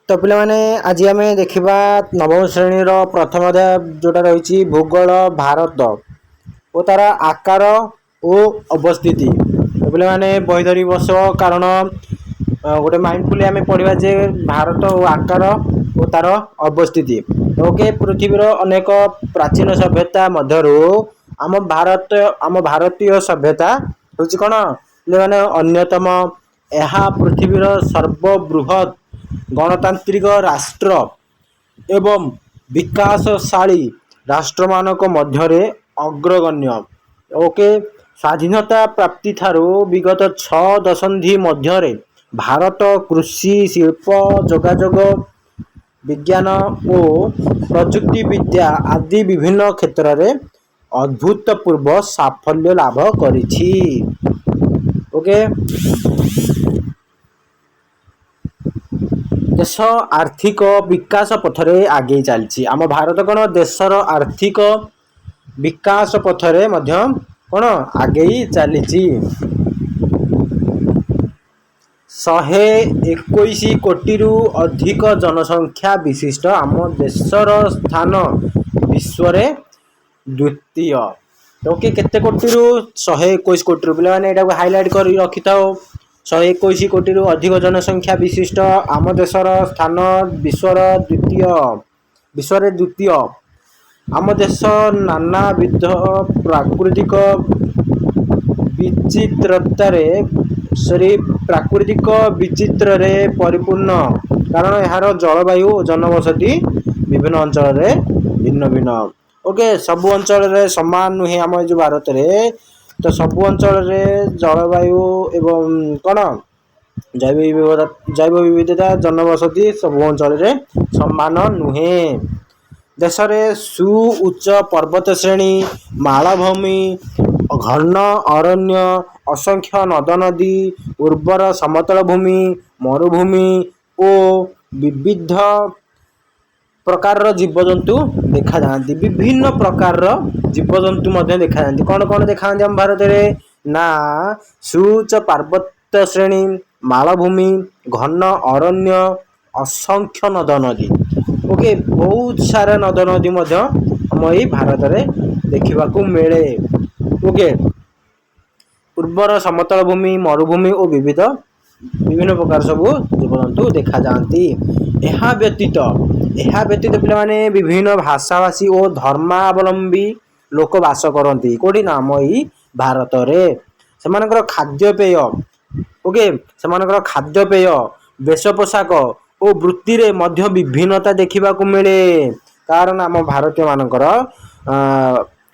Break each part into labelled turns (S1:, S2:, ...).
S1: ତ ପିଲାମାନେ, ଆଜି ଆମେ ଦେଖିବା ନବମ ଶ୍ରେଣୀର ପ୍ରଥମ ଅଧ୍ୟାୟ, ଯେଉଁଟା ରହିଛି ଭୂଗୋଳ, ଭାରତ ଓ ତାର ଆକାର ଓ ଅବସ୍ଥିତି। ତ ପିଲାମାନେ, ବହି ଧରି ବସ, କାରଣ ଗୋଟେ ମାଇଣ୍ଡଫୁଲି ଆମେ ପଢ଼ିବା ଯେ ଭାରତ ଓ ଆକାର ଓ ତାର ଅବସ୍ଥିତି। ଓକେ, ପୃଥିବୀର ଅନେକ ପ୍ରାଚୀନ ସଭ୍ୟତା ମଧ୍ୟରୁ ଆମ ଭାରତ, ଆମ ଭାରତୀୟ ସଭ୍ୟତା ହେଉଛି କ'ଣ ପିଲାମାନେ? ଅନ୍ୟତମ। ଏହା ପୃଥିବୀର ସର୍ବବୃହତ୍ ଗଣତାନ୍ତ୍ରିକ ରାଷ୍ଟ୍ର ଏବଂ ବିକାଶଶାଳୀ ରାଷ୍ଟ୍ରମାନଙ୍କ ମଧ୍ୟରେ ଅଗ୍ରଗଣ୍ୟ। ଓକେ, ସ୍ୱାଧୀନତା ପ୍ରାପ୍ତି ଠାରୁ ବିଗତ 6 ଦଶନ୍ଧି ମଧ୍ୟରେ ଭାରତ କୃଷି, ଶିଳ୍ପ, ଯୋଗାଯୋଗ, ବିଜ୍ଞାନ ଓ ପ୍ରଯୁକ୍ତିବିଦ୍ୟା ଆଦି ବିଭିନ୍ନ କ୍ଷେତ୍ରରେ ଅଦ୍ଭୁତପୂର୍ବ ସାଫଲ୍ୟ ଲାଭ କରିଛି। ଓକେ, ଦେଶ ଆର୍ଥିକ ବିକାଶ ପଥରେ ଆଗେଇ ଚାଲିଛି। ଆମ ଭାରତ କ'ଣ ଦେଶର ଆର୍ଥିକ ବିକାଶ ପଥରେ ମଧ୍ୟ କ'ଣ ଆଗେଇ ଚାଲିଛି। 121 କୋଟିରୁ ଅଧିକ ଜନସଂଖ୍ୟା ବିଶିଷ୍ଟ ଆମ ଦେଶର ସ୍ଥାନ ବିଶ୍ୱରେ ଦ୍ୱିତୀୟ। ଓକେ, କେତେ କୋଟିରୁ? 121 କୋଟିରୁ। ପିଲାମାନେ, ଏଇଟାକୁ ହାଇଲାଇଟ୍ କରି ରଖିଥାଉ। 121 କୋଟିରୁ ଅଧିକ ଜନସଂଖ୍ୟା ବିଶିଷ୍ଟ ଆମ ଦେଶର ସ୍ଥାନ ବିଶ୍ୱର ଦ୍ୱିତୀୟ, ବିଶ୍ୱରେ ଦ୍ୱିତୀୟ। ଆମ ଦେଶ ନାନାବିଧ ପ୍ରାକୃତିକ ବିଚିତ୍ରତାରେ, ସରି, ପ୍ରାକୃତିକ ବିଚିତ୍ରରେ ପରିପୂର୍ଣ୍ଣ, କାରଣ ଏହାର ଜଳବାୟୁ ଓ ଜନବସତି ବିଭିନ୍ନ ଅଞ୍ଚଳରେ ଭିନ୍ନ ଭିନ୍ନ। ଓକେ, ସବୁ ଅଞ୍ଚଳରେ ସମାନ ନୁହେଁ। ଆମ ଏ ଯେଉଁ ଭାରତରେ ତ ସବୁ ଅଞ୍ଚଳରେ ଜଳବାୟୁ ଏବଂ କ'ଣ ଜୈବ ବିବିଧତା, ଜନବସତି ସବୁ ଅଞ୍ଚଳରେ ସମାନ ନୁହେଁ। ଦେଶରେ ସୁଉଚ୍ଚ ପର୍ବତ ଶ୍ରେଣୀ, ମାଳଭୂମି, ଘନ ଅରଣ୍ୟ, ଅସଂଖ୍ୟ ନଦ ନଦୀ, ଉର୍ବର ସମତଳ ଭୂମି, ମରୁଭୂମି ଓ ବିବିଧ ପ୍ରକାରର ଜୀବଜନ୍ତୁ ଦେଖାଯାଆନ୍ତି। ବିଭିନ୍ନ ପ୍ରକାରର ଜୀବଜନ୍ତୁ ମଧ୍ୟ ଦେଖାଯାଆନ୍ତି। କ'ଣ କ'ଣ ଦେଖାଯାଆନ୍ତି ଆମ ଭାରତରେ ନା ସୁଉଚ୍ଚ ପାର୍ବତ୍ୟ ଶ୍ରେଣୀ, ମାଳଭୂମି, ଘନ ଅରଣ୍ୟ, ଅସଂଖ୍ୟ ନଦ ନଦୀ। ଓକେ, ବହୁତ ସାରା ନଦ ନଦୀ ମଧ୍ୟ ଆମ ଏଇ ଭାରତରେ ଦେଖିବାକୁ ମିଳେ। ଓକେ, ଉର୍ବର ସମତଳ ଭୂମି, ମରୁଭୂମି ଓ ବିଭିନ୍ନ ପ୍ରକାର ସବୁ ଜୀବଜନ୍ତୁ ଦେଖାଯାଆନ୍ତି। ଏହା ବ୍ୟତୀତ ପିଲାମାନେ, ବିଭିନ୍ନ ଭାଷାଭାଷୀ ଓ ଧର୍ମାବଲମ୍ବୀ ଲୋକ ବାସ କରନ୍ତି। କେଉଁଠି ନା ଆମ ଏଇ ଭାରତରେ। ସେମାନଙ୍କର ଖାଦ୍ୟପେୟ, ଓକେ, ସେମାନଙ୍କର ଖାଦ୍ୟପେୟ, ବେଶ ପୋଷାକ ଓ ବୃତ୍ତିରେ ମଧ୍ୟ ବିଭିନ୍ନତା ଦେଖିବାକୁ ମିଳେ। କାରଣ ଆମ ଭାରତୀୟମାନଙ୍କର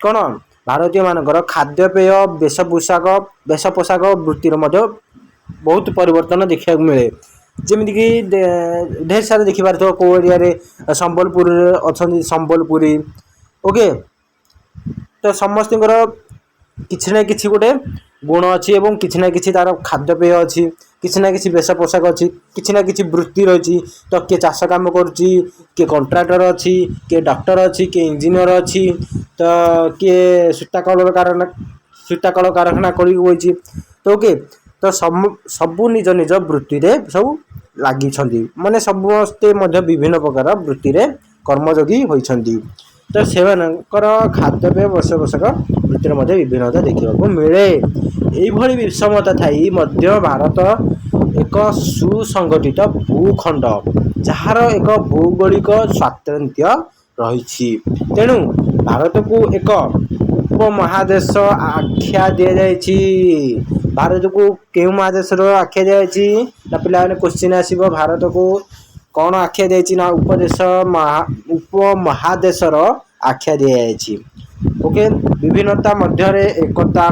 S1: କ'ଣ, ଭାରତୀୟମାନଙ୍କର ଖାଦ୍ୟପେୟ, ବେଶ ପୋଷାକ, ବୃତ୍ତିର ମଧ୍ୟ ବହୁତ ପରିବର୍ତ୍ତନ ଦେଖିବାକୁ ମିଳେ। ଯେମିତିକି ଢେର ସାରା ଦେଖିପାରୁଥିବ, କେଉଁ ଏରିଆରେ, ସମ୍ବଲପୁରରେ ଅଛନ୍ତି ସମ୍ବଲପୁରୀ। ଓକେ, ତ ସମସ୍ତଙ୍କର କିଛି ନା କିଛି ଗୋଟେ ଗୁଣ ଅଛି ଏବଂ କିଛି ନା କିଛି ତାର ଖାଦ୍ୟପେୟ ଅଛି, କିଛି ନା କିଛି ବେଶ ପୋଷାକ ଅଛି, କିଛି ନା କିଛି ବୃତ୍ତି ରହିଛି। ତ କିଏ ଚାଷ କାମ କରୁଛି, କିଏ କଣ୍ଟ୍ରାକ୍ଟର ଅଛି, କିଏ ଡକ୍ଟର ଅଛି, କିଏ ଇଞ୍ଜିନିୟର ଅଛି, ତ କିଏ ସୂତା କଳ କାରଖାନା କରିକି ବଇଛି। ତ ଓକେ, ତ ସବୁ ନିଜ ନିଜ ବୃତ୍ତିରେ ସବୁ ଲାଗିଛନ୍ତି। ମାନେ ସମସ୍ତେ ମଧ୍ୟ ବିଭିନ୍ନ ପ୍ରକାର ବୃତ୍ତିରେ କର୍ମଯୋଗୀ ହୋଇଛନ୍ତି। ତ ସେମାନଙ୍କର ଖାଦ୍ୟପେୟ, ବେଶ ପୋଷାକ, ବୃତ୍ତିରେ ମଧ୍ୟ ବିଭିନ୍ନତା ଦେଖିବାକୁ ମିଳେ। ଏଇଭଳି ବିଷମତା ଥାଇ ମଧ୍ୟ ଭାରତ ଏକ ସୁସଂଗଠିତ ଭୂଖଣ୍ଡ, ଯାହାର ଏକ ଭୌଗୋଳିକ ସ୍ୱାତନ୍ତ୍ର୍ୟ ରହିଛି। ତେଣୁ ଭାରତକୁ ଏକ ଉପମହାଦେଶ ଆଖ୍ୟା ଦିଆଯାଇଛି। ଭାରତକୁ କେଉଁ ମହାଦେଶର ଆଖ୍ୟା ଦିଆଯାଇଛି ନା ପିଲାମାନେ, କୋଶ୍ଚିନ୍ ଆସିବ, ଭାରତକୁ କ'ଣ ଆଖ୍ୟା ଦିଆଯାଇଛି ନା ଉପମହାଦେଶର ଆଖ୍ୟା ଦିଆଯାଇଛି। ଓକେ, ବିଭିନ୍ନତା ମଧ୍ୟରେ ଏକତା,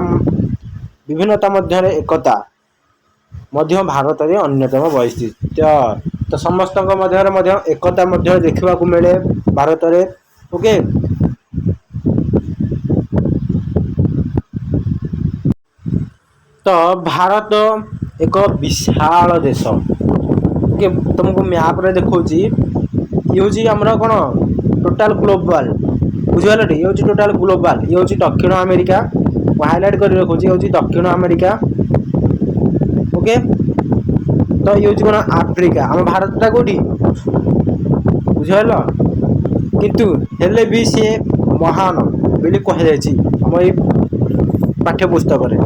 S1: ବିଭିନ୍ନତା ମଧ୍ୟରେ ଏକତା ମଧ୍ୟ ଭାରତରେ ଅନ୍ୟତମ ବୈଶିଷ୍ଟ୍ୟ। ତ ସମସ୍ତଙ୍କ ମଧ୍ୟରେ ମଧ୍ୟ ଏକତା ମଧ୍ୟ ଦେଖିବାକୁ ମିଳେ ଭାରତରେ। ଓକେ, ତ ଭାରତ ଏକ ବିଶାଳ ଦେଶ। ଓକେ, ତୁମକୁ ମ୍ୟାପ୍ରେ ଦେଖାଉଛି। ଇଏ ହେଉଛି ଆମର କ'ଣ ଟୋଟାଲ ଗ୍ଲୋବାଲ, ବୁଝିପାରିଲ ଟି? ଇଏ ହେଉଛି ଟୋଟାଲ ଗ୍ଲୋବାଲ। ଇଏ ହେଉଛି ଦକ୍ଷିଣ ଆମେରିକା। ମୁଁ ହାଇଲାଇଟ୍ କରି ରଖୁଛି। ଇଏ ହେଉଛି ଦକ୍ଷିଣ ଆମେରିକା। ଓକେ, ତ ଇଏ ହେଉଛି କ'ଣ ଆଫ୍ରିକା। ଆମ ଭାରତଟା କେଉଁଠି ବୁଝିପାରିଲ? କିନ୍ତୁ ହେଲେ ବି ସିଏ ମହାନ ବୋଲି କୁହାଯାଇଛି ଆମ ଏଇ ପାଠ୍ୟ ପୁସ୍ତକରେ।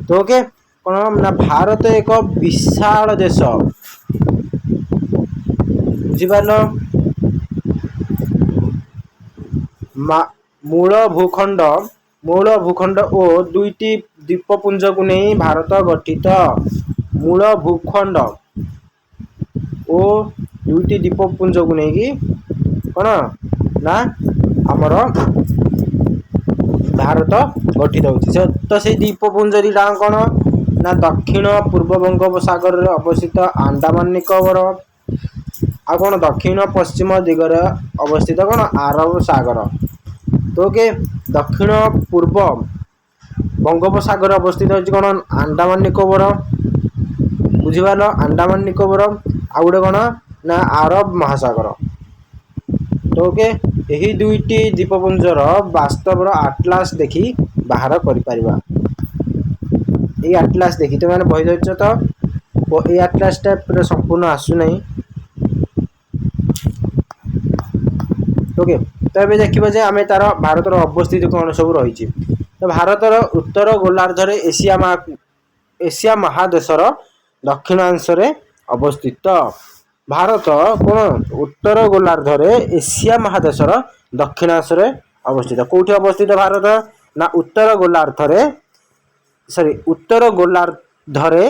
S1: ତ ଓକେ, କ'ଣ ନା ଭାରତ ଏକ ବିଶାଳ ଦେଶ, ବୁଝିପାରିଲ? ମୂଳ ଭୂଖଣ୍ଡ, ମୂଳ ଭୂଖଣ୍ଡ ଓ ଦୁଇଟି ଦ୍ୱୀପପୁଞ୍ଜକୁ ନେଇ ଭାରତ ଗଠିତ। ମୂଳ ଭୂଖଣ୍ଡ ଓ ଦୁଇଟି ଦ୍ୱୀପପୁଞ୍ଜକୁ ନେଇକି କ'ଣ ନା ଆମର ଭାରତ ଗଠିତ ହେଉଛି। ସେ ତ ସେଇ ଦ୍ୱୀପପୁଞ୍ଜ ଦୁଇଟା କ'ଣ ନା ଦକ୍ଷିଣ ପୂର୍ବ ବଙ୍ଗୋପସାଗରରେ ଅବସ୍ଥିତ ଆଣ୍ଡାମାନ ନିକୋବର, ଆଉ କ'ଣ ଦକ୍ଷିଣ ପଶ୍ଚିମ ଦିଗରେ ଅବସ୍ଥିତ କ'ଣ ଆରବ ସାଗର। ତ ଓକେ, ଦକ୍ଷିଣ ପୂର୍ବ ବଙ୍ଗୋପସାଗରରେ ଅବସ୍ଥିତ ଅଛି କ'ଣ ଆଣ୍ଡାମାନ ନିକୋବର, ବୁଝିପାରିଲ? ଆଣ୍ଡାମାନ ନିକୋବର, ଆଉ ଗୋଟେ କ'ଣ ନା ଆରବ ମହାସାଗର। ତ ଓକେ, ଏହି ଦୁଇଟି ଦ୍ୱୀପପୁଞ୍ଜର ବାସ୍ତବର ଆଟଲାସ ଦେଖି ବାହାର କରିପାରିବା। ଏଇ ଆଟଲାସ ଦେଖି ତୁମେ ବହି ଧରିଛ ତ, ଏଇ ଆଟଲାସଟା ପୁରା ସମ୍ପୂର୍ଣ୍ଣ ଆସୁନାହିଁ। ଓକେ, ତ ଏବେ ଦେଖିବା ଯେ ଆମେ ତାର ଭାରତର ଅବସ୍ଥିତି କ'ଣ ସବୁ ରହିଛି। ତ ଭାରତର ଉତ୍ତର ଗୋଲାର୍ଦ୍ଧରେ ଏସିଆ ମହାଦେଶର ଦକ୍ଷିଣାଂଶରେ ଅବସ୍ଥିତ। ଭାରତ କ'ଣ ଉତ୍ତର ଗୋଲାର୍ଦ୍ଧରେ ଏସିଆ ମହାଦେଶର ଦକ୍ଷିଣାଂଶରେ ଅବସ୍ଥିତ। କେଉଁଠି ଅବସ୍ଥିତ ଭାରତ ନା ଉତ୍ତର ଗୋଲାର୍ଦ୍ଧରେ, ସରି, ଉତ୍ତର ଗୋଲାର୍ଦ୍ଧରେ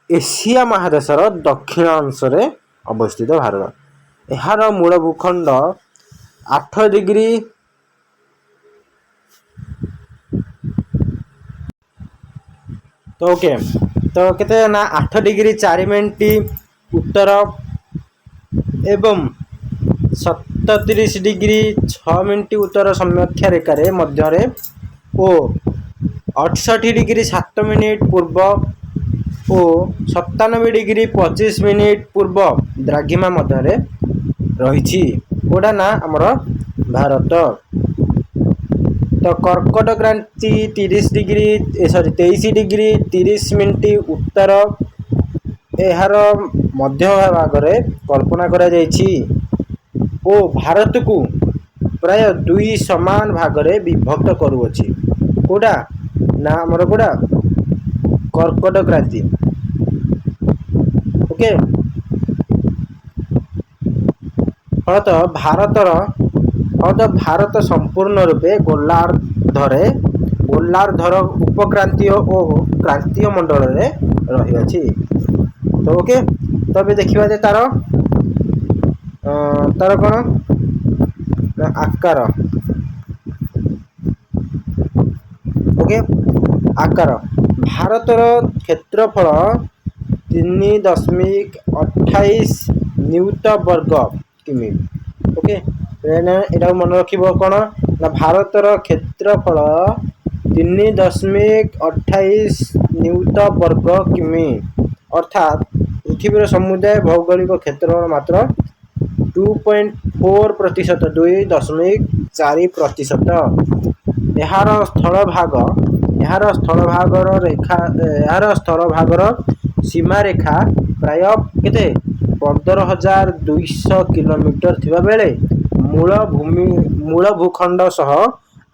S1: ଏସିଆ ମହାଦେଶର ଦକ୍ଷିଣାଂଶରେ ଅବସ୍ଥିତ ଭାରତ। ଏହାର ମୂଳ ଭୂଖଣ୍ଡ 8 ଡିଗ୍ରୀ ତ ଓକେ, ତ କେତେ ନା 8 ଡିଗ୍ରୀ 4 ମିନିଟ୍ ଉତ୍ତର ଏବଂ 37 ଡିଗ୍ରୀ 6 ମିନିଟ୍ ଉତ୍ତର ସମୀକ୍ଷା ରେଖାରେ ମଧ୍ୟରେ ଓ 68 ଡିଗ୍ରୀ 7 ମିନିଟ୍ ପୂର୍ବ ଓ 97 ଡିଗ୍ରୀ 25 ମିନିଟ୍ ପୂର୍ବ ଦ୍ରାଘିମା ମଧ୍ୟରେ ରହିଛି। କେଉଁଟା ନା ଆମର ଭାରତ। ତ କର୍କଟ କ୍ରାନ୍ତି 30 ଡିଗ୍ରୀ, ସରି, 23 ଡିଗ୍ରୀ 30 ମିନିଟ୍ ଉତ୍ତର ଏହାର ମଧ୍ୟଭାଗରେ କଳ୍ପନା କରାଯାଇଛି ଓ ଭାରତକୁ ପ୍ରାୟ ଦୁଇ ସମାନ ଭାଗରେ ବିଭକ୍ତ କରୁଅଛି। କେଉଁଟା ନା ଆମର କେଉଁଟା କର୍କଟ କ୍ରାନ୍ତି। ଓକେ, ଫଳତଃ ଭାରତର, ଫଳତଃ ଭାରତ ସମ୍ପୂର୍ଣ୍ଣ ରୂପେ ଗୋଲାର୍ଦ୍ଧରେ, ଗୋଲାର୍ଦ୍ଧର ଉପକ୍ରାନ୍ତୀୟ ଓ କ୍ରାନ୍ତୀୟ ମଣ୍ଡଳରେ ରହିଅଛି। ତ ଓକେ, ତ ଏବେ ଦେଖିବା ଯେ ତାର ତାର କ'ଣ ନା ଆକାର। ଓକେ, ଆକାର ଭାରତର କ୍ଷେତ୍ରଫଳ 3.28 ନିୟୁତ ବର୍ଗ କିମି। ଓକେ, ଏଟାକୁ ମନେ ରଖିବ କ'ଣ ନା ଭାରତର କ୍ଷେତ୍ରଫଳ 3.28 ନିୟୁତ ବର୍ଗ କିମି, ଅର୍ଥାତ୍ ପୃଥିବୀର ସମୁଦାୟ ଭୌଗୋଳିକ କ୍ଷେତ୍ରଫଳ ମାତ୍ର 2.4%, 2.4%। ଏହାର ସ୍ଥଳଭାଗ, ଏହାର ସ୍ଥଳଭାଗର ରେଖା, ଏହାର ସ୍ଥଳଭାଗର ସୀମାରେଖା ପ୍ରାୟ କେତେ 15,200 କିଲୋମିଟର ଥିବାବେଳେ ମୂଳ ଭୂମି, ମୂଳ ଭୂଖଣ୍ଡ ସହ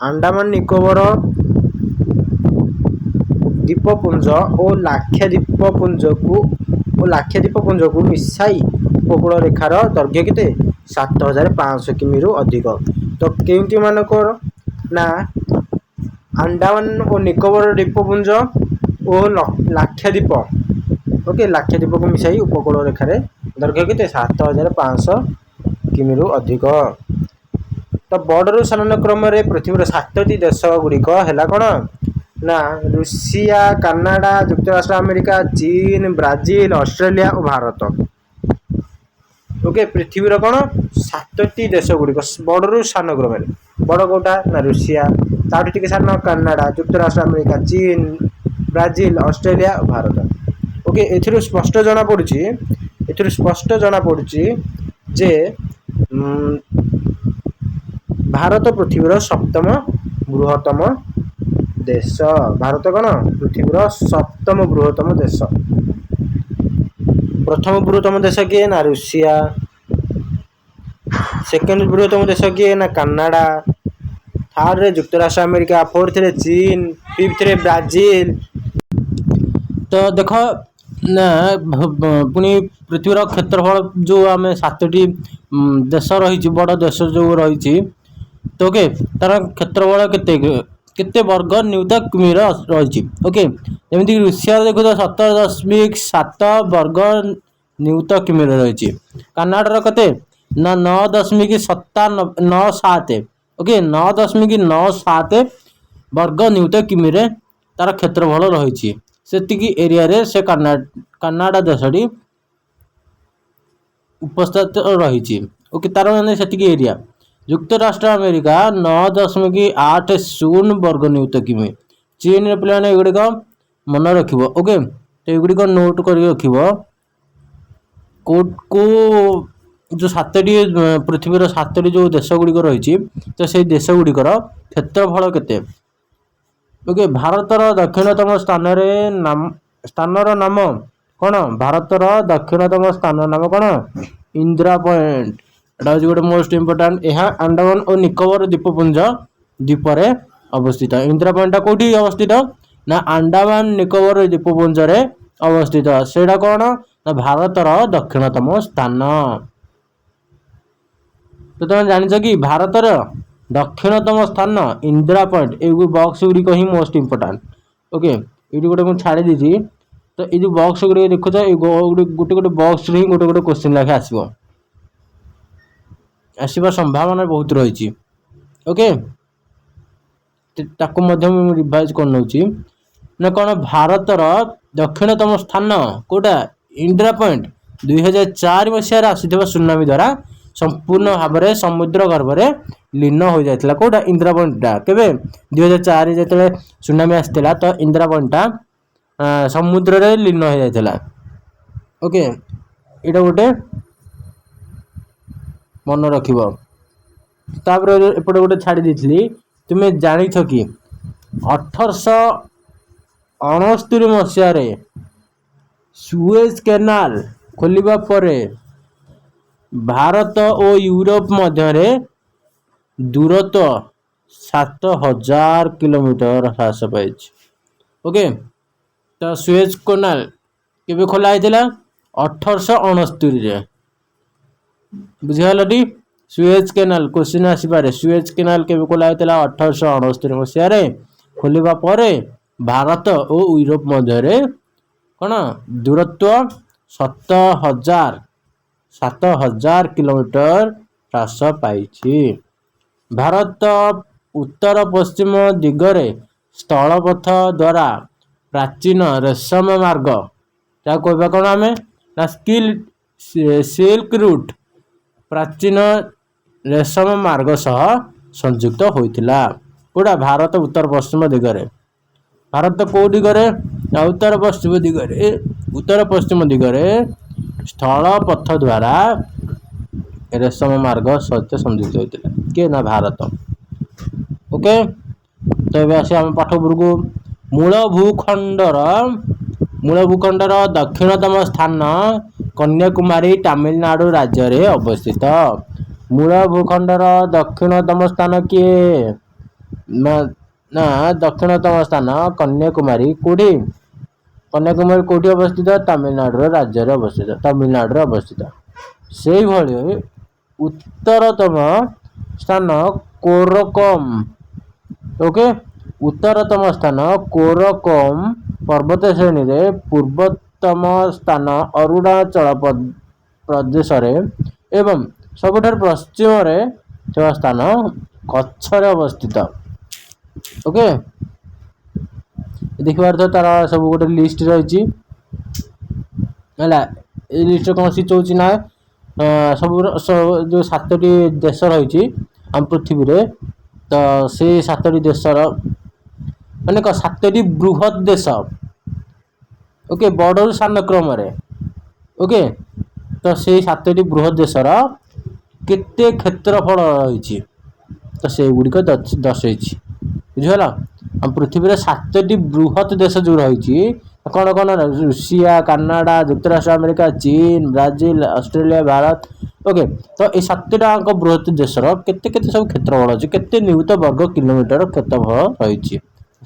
S1: ଆଣ୍ଡାମାନ ନିକୋବର ଦ୍ୱୀପପୁଞ୍ଜ ଓ ଲାକ୍ଷାଦ୍ୱୀପପୁଞ୍ଜକୁ ମିଶାଇ ଉପକୂଳ ରେଖାର ଦୈର୍ଘ୍ୟ କେତେ 7,500 କିମିରୁ ଅଧିକ। ତ କେଉଁ କେଉଁମାନଙ୍କର ନା ଆଣ୍ଡାମାନ ଓ ନିକୋବର ଦ୍ୱୀପପୁଞ୍ଜ ଓ ଲାକ୍ଷାଦ୍ୱୀପ, ଓକେ, ଲାକ୍ଷାଦ୍ୱୀପକୁ ମିଶାଇ ଉପକୂଳ ରେଖାରେ ଦୈର୍ଘ୍ୟ କେତେ 7,500 କିମିରୁ ଅଧିକ। ତ ବଡ଼ରୁ ସାନ କ୍ରମରେ ପୃଥିବୀର 7ଟି ଦେଶ ଗୁଡ଼ିକ ହେଲା କ'ଣ ନା ରୁଷିଆ, କାନାଡ଼ା, ଯୁକ୍ତରାଷ୍ଟ୍ର ଆମେରିକା, ଚୀନ, ବ୍ରାଜିଲ, ଅଷ୍ଟ୍ରେଲିଆ ଓ ଭାରତ। ଓକେ, ପୃଥିବୀର କ'ଣ 7ଟି ଦେଶ ଗୁଡ଼ିକ ବଡ଼ରୁ ସାନ କ୍ରମରେ, ବଡ଼ କେଉଁଟା ନା ରୁଷିଆ, ତାଠୁ ଟିକେ ସାନ କାନାଡ଼ା, ଯୁକ୍ତରାଷ୍ଟ୍ର ଆମେରିକା, ଚୀନ, ବ୍ରାଜିଲ, ଅଷ୍ଟ୍ରେଲିଆ ଓ ଭାରତ। ଓକେ, ଏଥିରୁ ସ୍ପଷ୍ଟ ଜଣାପଡ଼ୁଛି, ଏଥିରୁ ସ୍ପଷ୍ଟ ଜଣାପଡ଼ୁଛି ଯେ ଭାରତ ପୃଥିବୀର ସପ୍ତମ ବୃହତ୍ତମ ଦେଶ। ଭାରତ କ'ଣ ପୃଥିବୀର ସପ୍ତମ ବୃହତ୍ତମ ଦେଶ। ପ୍ରଥମ ବୃହତ୍ତମ ଦେଶ କିଏ ନା ରୁଷିଆ। ସେକେଣ୍ଡ ବୃହତ୍ତମ ଦେଶ କିଏ ନା କାନାଡା। ଥାର୍ଡରେ ଯୁକ୍ତରାଷ୍ଟ୍ର ଆମେରିକା, ଫୋର୍ଥରେ ଚୀନ, ଫିଫ୍ଥରେ ବ୍ରାଜିଲ। ତ ଦେଖ ନା, ପୁଣି ପୃଥିବୀର କ୍ଷେତ୍ରଫଳ ଯେଉଁ ଆମେ 7ଟି ଦେଶ ରହିଛି, ବଡ଼ ଦେଶ ଯେଉଁ ରହିଛି, ତ ଓକେ, ତାର କ୍ଷେତ୍ରଫଳ କେତେ କେତେ ବର୍ଗ ନିୟୁତ କିମିର ରହିଛି? ଓକେ, ଯେମିତିକି ରୁଷିଆର ଦେଖୁଛ 17.7 ବର୍ଗ ନିୟୁତ କିମିର ରହିଛି। କାନାଡ଼ାର କେତେ ନା 9.97, ଓକେ, 9.97 ବର୍ଗ ନିୟୁତ କିମିରେ ତାର କ୍ଷେତ୍ରଫଳ ରହିଛି। ସେତିକି ଏରିଆରେ ସେ କାନାଡ଼ା ଦେଶଟି ଉପସ୍ଥିତ ରହିଛି। ଓକେ, ତାର ମାନେ ସେତିକି ଏରିଆ। ଯୁକ୍ତରାଷ୍ଟ୍ର ଆମେରିକା 9.80 ବର୍ଗ ନିୟୁତ କିମି। ଚୀନରେ ପିଲାମାନେ, ଏଗୁଡ଼ିକ ମନେ ରଖିବ। ଓକେ, ତ ଏଗୁଡ଼ିକ ନୋଟ୍ କରିକି ରଖିବ, କେଉଁ କେଉଁ ଯେଉଁ 7ଟି, ପୃଥିବୀର 7ଟି ଯେଉଁ ଦେଶ ଗୁଡ଼ିକ ରହିଛି, ତ ସେଇ ଦେଶ ଗୁଡ଼ିକର କ୍ଷେତ୍ରଫଳ କେତେ। ଓକେ, ଭାରତର ଦକ୍ଷିଣତମ ସ୍ଥାନରେ ନାମ ସ୍ଥାନର ନାମ କ'ଣ? ଭାରତର ଦକ୍ଷିଣତମ ସ୍ଥାନ ନାମ କ'ଣ? ଇନ୍ଦିରା ପଏଣ୍ଟ। ଏଟା ହେଉଛି ଗୋଟେ ମୋଷ୍ଟ ଇମ୍ପୋର୍ଟାଣ୍ଟ। ଏହା ଆଣ୍ଡାମାନ ଓ ନିକୋବର ଦ୍ୱୀପପୁଞ୍ଜ ଦ୍ୱୀପରେ ଅବସ୍ଥିତ। ଇନ୍ଦିରା ପଏଣ୍ଟଟା କୋଉଠି ଅବସ୍ଥିତ ନା ଆଣ୍ଡାମାନ ନିକୋବର ଦ୍ୱୀପପୁଞ୍ଜରେ ଅବସ୍ଥିତ। ସେଇଟା କ'ଣ ନା ଭାରତର ଦକ୍ଷିଣତମ ସ୍ଥାନ। ତ ତମେ ଜାଣିଛ କି ଭାରତର ଦକ୍ଷିଣତମ ସ୍ଥାନ ଇନ୍ଦିରା ପଏଣ୍ଟ? ଏଇ ବକ୍ସ ଗୁଡ଼ିକ ହିଁ ମୋଷ୍ଟ ଇମ୍ପୋର୍ଟାଣ୍ଟ। ଓକେ, ଏଇଠି ଗୋଟେ ମୁଁ ଛାଡ଼ି ଦେଇଛି। ତ ଏଇ ଯେଉଁ ବକ୍ସ ଗୁଡ଼ିକ ଦେଖୁଛ, ଏଇ ଗୋଟେ ଗୋଟେ ବକ୍ସରୁ ହିଁ ଗୋଟେ ଗୋଟେ କୋଶ୍ଚିନ୍ ଲେଖା ଆସିବ, ଆସିବା ସମ୍ଭାବନା ବହୁତ ରହିଛି। ଓକେ, ତାକୁ ମଧ୍ୟ ମୁଁ ରିଭାଇଜ କରିନେଉଛି ନା କ'ଣ। ଭାରତର ଦକ୍ଷିଣତମ ସ୍ଥାନ କେଉଁଟା? ଇନ୍ଦିରା ପଏଣ୍ଟ। 2004 ମସିହାରେ ଆସିଥିବା ସୁନାମି ଦ୍ୱାରା ସମ୍ପୂର୍ଣ୍ଣ ଭାବରେ ସମୁଦ୍ର ଗର୍ଭରେ ଲୀନ ହୋଇଯାଇଥିଲା। କେଉଁଟା? ଇନ୍ଦିରା ପଏଣ୍ଟଟା। କେବେ? 2004 ଯେତେବେଳେ ସୁନାମି ଆସିଥିଲା, ତ ଇନ୍ଦିରା ପଏଣ୍ଟଟା ସମୁଦ୍ରରେ ଲୀନ ହୋଇଯାଇଥିଲା। ଓକେ, ଏଇଟା ଗୋଟେ ମନେ ରଖିବ। ତାପରେ ଏପଟେ ଗୋଟେ ଛାଡ଼ି ଦେଇଥିଲି। ତୁମେ ଜାଣିଛ କି 1869 ମସିହାରେ ସୁଏଜ କେନାଲ ଖୋଲିବା ପରେ ଭାରତ ଓ ୟୁରୋପ ମଧ୍ୟରେ ଦୂରତ୍ୱ 7000 କିଲୋମିଟର ହ୍ରାସ ପାଇଛି? ଓକେ, ତ ସୁଏଜ କେନାଲ କେବେ ଖୋଲା ହେଇଥିଲା? 1869ରେ। ବୁଝିଗଲଟି? ସୁଏଜ କେନାଲ କୋଶ୍ଚିନ୍ ଆସିପାରେ। ସୁଏଜ କେନାଲ କେବେ ଖୋଲା ହେଇଥିଲା? 1869 ମସିହାରେ। ଖୋଲିବା ପରେ ଭାରତ ଓ ୟୁରୋପ ମଧ୍ୟରେ କ'ଣ ଦୂରତ୍ୱ 7000 କିଲୋମିଟର ହ୍ରାସ ପାଇଛି। ଭାରତ ଉତ୍ତର ପଶ୍ଚିମ ଦିଗରେ ସ୍ଥଳପଥ ଦ୍ୱାରା ପ୍ରାଚୀନ ରେଶମ ମାର୍ଗ, ଯାହାକୁ କହିବା କ'ଣ ଆମେ ନା ସିଲ୍କ ରୁଟ୍, ପ୍ରାଚୀନ ରେଶମ ମାର୍ଗ ସହ ସଂଯୁକ୍ତ ହୋଇଥିଲା। କୋଉଟା? ଭାରତ ଉତ୍ତର ପଶ୍ଚିମ ଦିଗରେ। ଭାରତ କୋଉ ଦିଗରେ ନା ଉତ୍ତର ପଶ୍ଚିମ ଦିଗରେ। ଉତ୍ତର ପଶ୍ଚିମ ଦିଗରେ ସ୍ଥଳପଥ ଦ୍ୱାରା ରେଶମ ମାର୍ଗ ସହିତ ସଂଯୁକ୍ତ ହୋଇଥିଲା। କିଏ ନା ଭାରତ। ଓକେ, ତ ଏବେ ଆସିବା ଆମ ପାଠ ଉପରକୁ। ମୂଳ ଭୂଖଣ୍ଡର ଦକ୍ଷିଣତମ ସ୍ଥାନ କନ୍ୟାକୁମାରୀ ତାମିଲନାଡୁ ରାଜ୍ୟରେ ଅବସ୍ଥିତ। ମୂଳ ଭୂଖଣ୍ଡର ଦକ୍ଷିଣତମ ସ୍ଥାନ କିଏ ନା ଦକ୍ଷିଣତମ ସ୍ଥାନ କନ୍ୟାକୁମାରୀ। କୋଉଠି? କନ୍ୟାକୁମାରୀ କୋଉଠି ଅବସ୍ଥିତ? ତାମିଲନାଡୁର ରାଜ୍ୟରେ ଅବସ୍ଥିତ, ତାମିଲନାଡୁରେ ଅବସ୍ଥିତ। ସେଇଭଳି ଉତ୍ତରତମ ସ୍ଥାନ କୋରକମ। ଓକେ, ଉତ୍ତରତମ ସ୍ଥାନ କୋରକମ ପର୍ବତ ଶ୍ରେଣୀରେ, ପୂର୍ବତମ ସ୍ଥାନ ଅରୁଣାଚଳ ପ୍ରଦେଶରେ ଏବଂ ସବୁଠାରୁ ପଶ୍ଚିମରେ ଥିବା ସ୍ଥାନ କଚ୍ଛରେ ଅବସ୍ଥିତ। ଓକେ, ଦେଖିପାରୁଥିବ ତାର ସବୁ ଗୋଟେ ଲିଷ୍ଟ ରହିଛି। ହେଲା, ଏଇ ଲିଷ୍ଟରେ କ'ଣ ସୂଚଉଛି ନା ସବୁ ଯେଉଁ 7ଟି ଦେଶ ରହିଛି ଆମ ପୃଥିବୀରେ, ତ ସେଇ 7ଟି ଦେଶର ମାନେ କ'ଣ 7ଟି ବୃହତ୍ ଦେଶ। ଓକେ, ବଡ଼ରୁ ସାନ କ୍ରମରେ। ଓକେ, ତ ସେଇ 7ଟି ବୃହତ୍ ଦେଶର କେତେ କ୍ଷେତ୍ରଫଳ ରହିଛି, ତ ସେଇଗୁଡ଼ିକ ଦର୍ଶେଇଛି। ବୁଝିଗଲା? ଆମ ପୃଥିବୀରେ 7ଟି ବୃହତ୍ ଦେଶ ଯେଉଁ ରହିଛି, କ'ଣ କ'ଣ ନା ରୁଷିଆ, କାନାଡ଼ା, ଯୁକ୍ତରାଷ୍ଟ୍ର ଆମେରିକା, ଚୀନ, ବ୍ରାଜିଲ, ଅଷ୍ଟ୍ରେଲିଆ, ଭାରତ। ଓକେ, ତ ଏଇ 7ଟାଙ୍କ ବୃହତ ଦେଶର କେତେ କେତେ ସବୁ କ୍ଷେତ୍ରଫଳ ଅଛି, କେତେ ନିୟୁତ ବର୍ଗ କିଲୋମିଟର କ୍ଷେତ୍ରଫଳ ରହିଛି,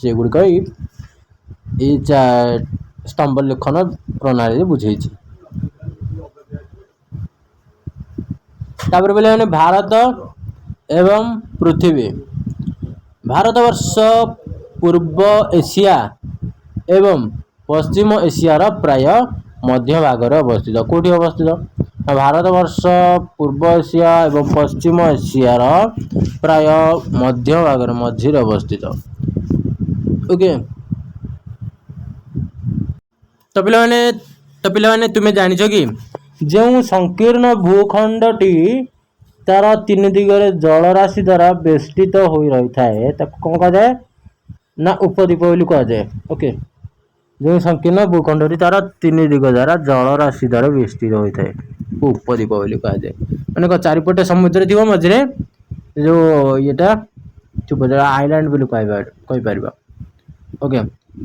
S1: ସେଗୁଡ଼ିକ ଏଇ ସ୍ତମ୍ଭ ଲେଖନ ପ୍ରଣାଳୀରେ ବୁଝେଇଛି। ତାପରେ ପିଲାମାନେ ଭାରତ ଏବଂ ପୃଥିବୀ। ଭାରତବର୍ଷ ପୂର୍ବ ଏସିଆ ଏବଂ ପଶ୍ଚିମ ଏସିଆର ପ୍ରାୟ ମଧ୍ୟଭାଗରେ ଅବସ୍ଥିତ। କେଉଁଠି ଅବସ୍ଥିତ? ଭାରତବର୍ଷ ପୂର୍ବ ଏସିଆ ଏବଂ ପଶ୍ଚିମ ଏସିଆର ପ୍ରାୟ ମଧ୍ୟଭାଗରେ, ମଝିରେ ଅବସ୍ଥିତ। ଓକେ, ତ ପିଲାମାନେ ତୁମେ ଜାଣିଛ କି ଯେଉଁ ସଂକୀର୍ଣ୍ଣ ଭୂଖଣ୍ଡଟି ତାର ତିନି ଦିଗରେ ଜଳରାଶି ଦ୍ୱାରା ବେଷ୍ଟିତ ହୋଇ ରହିଥାଏ ତାକୁ କ'ଣ କୁହାଯାଏ ନା ଉପଦ୍ୱୀପ ବୋଲି କୁହାଯାଏ। ଓକେ, ଯେଉଁ ସଂକୀର୍ଣ୍ଣ ଭୂଖଣ୍ଡଟି ତାର ତିନି ଦିଗ ଦ୍ୱାରା ଜଳରାଶି ଦ୍ୱାରା ବେଷ୍ଟିତ ହୋଇଥାଏ ଉପଦ୍ୱୀପ ବୋଲି କୁହାଯାଏ। ମାନେ କ'ଣ ଚାରିପଟେ ସମୁଦ୍ର ଥିବ, ମଝିରେ ଯେଉଁ ଇଏଟା ଥିବ, ଆଇଲ୍ୟାଣ୍ଡ ବୋଲି କହିପାରିବା। ଓକେ,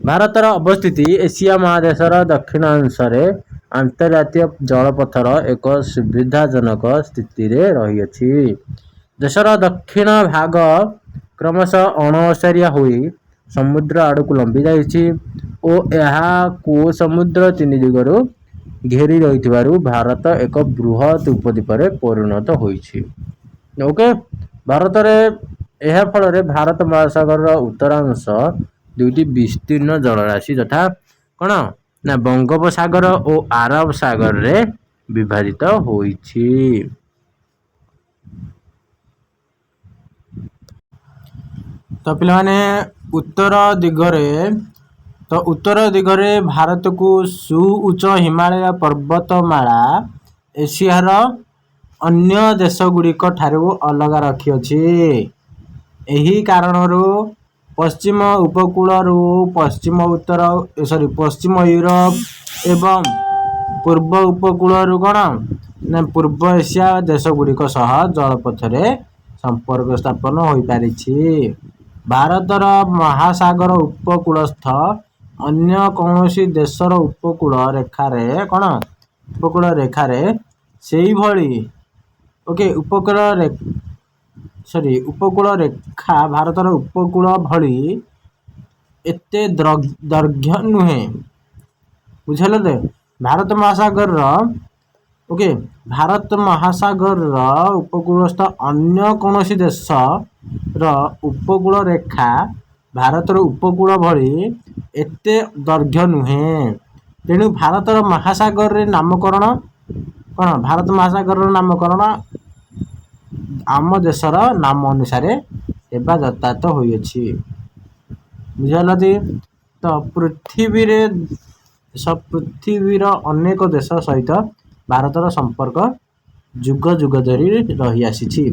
S1: ଭାରତର ଅବସ୍ଥିତି ଏସିଆ ମହାଦେଶର ଦକ୍ଷିଣାଂଶରେ ଆନ୍ତର୍ଜାତୀୟ ଜଳପଥର ଏକ ସୁବିଧାଜନକ ସ୍ଥିତିରେ ରହିଅଛି। ଦେଶର ଦକ୍ଷିଣ ଭାଗ କ୍ରମଶଃ ଅଣଓସାରିଆ ହୋଇ ସମୁଦ୍ର ଆଡ଼କୁ ଲମ୍ବି ଯାଇଛି ଓ ଏହାକୁ ସମୁଦ୍ର ତିନି ଦିଗରୁ ଘେରି ରହିଥିବାରୁ ଭାରତ ଏକ ବୃହତ୍ ଉପଦ୍ୱୀପରେ ପରିଣତ ହୋଇଛି। ଓକେ, ଭାରତରେ ଏହା ଫଳରେ ଭାରତ ମହାସାଗରର ଉତ୍ତରାଂଶ ଦୁଇଟି ବିସ୍ତୀର୍ଣ୍ଣ ଜଳରାଶି ଯଥା କ'ଣ ନା ବଙ୍ଗୋପସାଗର ଓ ଆରବ ସାଗରରେ ବିଭାଜିତ ହୋଇଛି। ତ ପିଲାମାନେ ଉତ୍ତର ଦିଗରେ, ତ ଉତ୍ତର ଦିଗରେ ଭାରତକୁ ସୁଉଚ୍ଚ ହିମାଳୟ ପର୍ବତମାଳା ଏସିଆର ଅନ୍ୟ ଦେଶଗୁଡ଼ିକ ଠାରୁ ଅଲଗା ରଖିଅଛି। ଏହି କାରଣରୁ ପଶ୍ଚିମ ଉପକୂଳରୁ ପଶ୍ଚିମ ଉତ୍ତର ସରି ପଶ୍ଚିମ ୟୁରୋପ ଏବଂ ପୂର୍ବ ଉପକୂଳରୁ କ'ଣ ନା ପୂର୍ବ ଏସିଆ ଦେଶଗୁଡ଼ିକ ସହ ଜଳପଥରେ ସମ୍ପର୍କ ସ୍ଥାପନ ହୋଇପାରିଛି। ଭାରତର ମହାସାଗର ଉପକୂଳସ୍ଥ ଅନ୍ୟ କୌଣସି ଦେଶର ଉପକୂଳ ରେଖାରେ କ'ଣ ଉପକୂଳ ରେଖାରେ ସେଇଭଳି ଓକେ ଉପକୂଳ ରେଖା ଭାରତର ଉପକୂଳ ଭଳି ଏତେ ଦୈର୍ଘ୍ୟ ନୁହେଁ। ବୁଝିହେଲା ତ? ଭାରତ ମହାସାଗରର ଓକେ ଭାରତ ମହାସାଗରର ଉପକୂଳସ୍ଥ ଅନ୍ୟ କୌଣସି ଦେଶର ଉପକୂଳ ରେଖା ଭାରତର ଉପକୂଳ ଭଳି ଏତେ ଦୈର୍ଘ୍ୟ ନୁହେଁ। ତେଣୁ ଭାରତର ମହାସାଗରରେ ନାମକରଣ କ'ଣ ଭାରତ ମହାସାଗରର ନାମକରଣ ଆମ ଦେଶର ନାମ ଅନୁସାରେ ହେବା ଯଥାର୍ଥ ହୋଇଅଛି। ବୁଝିହେଲା ତି? ତ ପୃଥିବୀରେ ପୃଥିବୀର ଅନେକ ଦେଶ ସହିତ ଭାରତର ସମ୍ପର୍କ ଯୁଗ ଯୁଗ ଧରି ରହିଆସିଛି।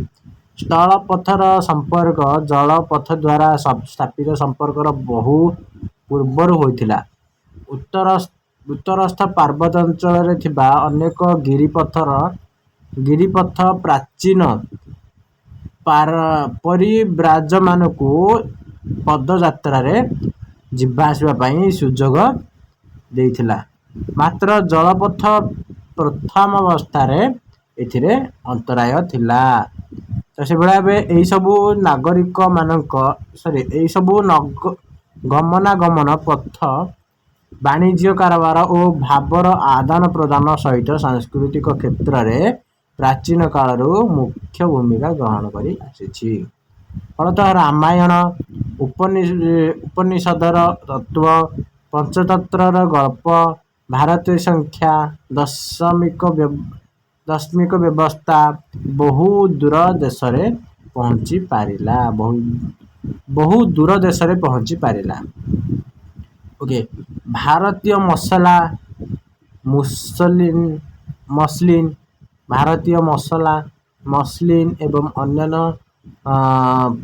S1: ସ୍ଥଳପଥର ସମ୍ପର୍କ ଜଳପଥ ଦ୍ୱାରା ସ୍ଥାପିତ ସମ୍ପର୍କର ବହୁ ପୂର୍ବରୁ ହୋଇଥିଲା। ଉତ୍ତରସ୍ଥ ପାର୍ବତ୍ୟ ଅଞ୍ଚଳରେ ଥିବା ଅନେକ ଗିରିପଥ ପ୍ରାଚୀନ ପରିବ୍ରାଜମାନଙ୍କୁ ପଦଯାତ୍ରାରେ ଯିବା ଆସିବା ପାଇଁ ସୁଯୋଗ ଦେଇଥିଲା। ମାତ୍ର ଜଳପଥ ପ୍ରଥମାବସ୍ଥାରେ ଏଥିରେ ଅନ୍ତରାୟ ଥିଲା। ତ ସେଭଳି ଭାବେ ଏହିସବୁ ନାଗରିକମାନଙ୍କ ଏହିସବୁ ଗମନାଗମନ ପଥ ବାଣିଜ୍ୟ କାରବାର ଓ ଭାବର ଆଦାନ ପ୍ରଦାନ ସହିତ ସାଂସ୍କୃତିକ କ୍ଷେତ୍ରରେ ପ୍ରାଚୀନ କାଳରୁ ମୁଖ୍ୟ ଭୂମିକା ଗ୍ରହଣ କରି ଆସିଛି। ଫଳତଃ ରାମାୟଣ, ଉପନିଷଦର ତତ୍ତ୍ୱ, ପଞ୍ଚତନ୍ତ୍ରର ଗଳ୍ପ, ଭାରତୀୟ ସଂଖ୍ୟା, ଦଶମିକ ବ୍ୟବସ୍ଥା ବହୁ ଦୂର ଦେଶରେ ପହଞ୍ଚି ପାରିଲା। ବହୁ ଦୂର ଦେଶରେ ପହଞ୍ଚି ପାରିଲା। ଓକେ, ଭାରତୀୟ ମସଲା ମସଲିନ୍ ଭାରତୀୟ ମସଲା ମସଲିନ୍ ଏବଂ ଅନ୍ୟାନ୍ୟ